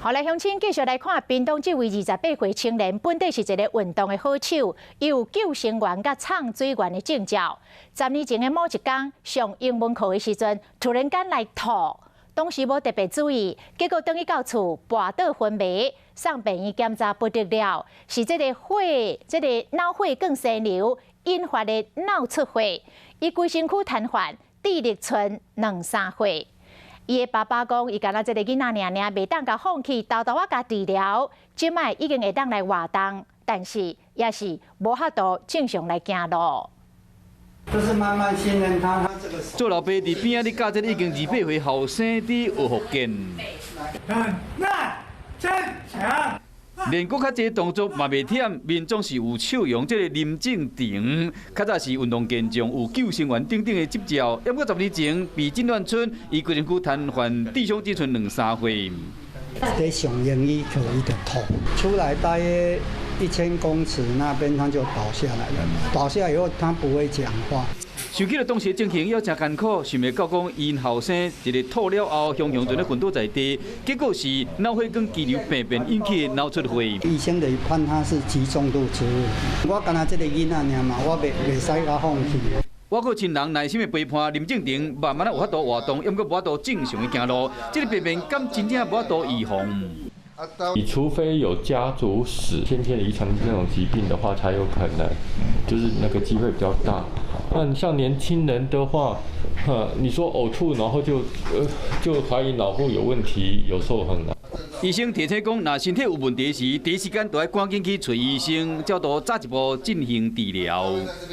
好來，鄉親繼續來看，屏東這位28歲青年，本底是一个運動的好手，有救生員佮送水員的證照。10年前的某一天，上英文課的時陣，突然間來吐，當時無特別注意，結果轉去到厝，跋倒昏迷，送病院檢查不得了，是這個血，這個腦血管生瘤引發的腦出血，伊規身軀癱瘓，智力賰兩三歲。伊的爸爸講，伊干焦這个囡仔爾爾，袂當共放棄，沓沓仔共治療，這擺已經會當來活動，但是也是無法度正常來行路。就是慢慢訓練他，他這個做老爸佇邊仔咧教這个已經28歲後生佇學復健。那真強。練閣較濟動作嘛袂忝，面總是有笑容。這个林正廷較早是運動健將，有救生員等等的執照。毋過10年前被診斷出伊規身軀癱瘓，智商只賰兩三歲。在上英語課，伊就吐出來，大約1000公尺那邊，他就倒下來了。倒下以後，他不會講話。想起了當時情形，猶誠艱苦，想袂到講𪜶後生一个吐了後，雄雄就咧昏倒在地，結果是腦血管肌瘤病變引起的腦出血。醫生就判他是極重度植物。我干焦這个囡仔爾嘛，我袂使共放棄。我閣親人耐心的陪伴林正廷，慢慢仔有法度活動，猶閣無法度正常的行路。這个病變敢真正無法度預防？你除非有家族史、先天遺傳這種疾病的話，才有可能，就是那個機會比較大。那像年輕人的話，你說嘔吐，然後就懷疑腦部有問題，有時候很難。醫生提醒講，若身體有問題時，第一時間就愛趕緊去揣醫生，才度早一步進行治療。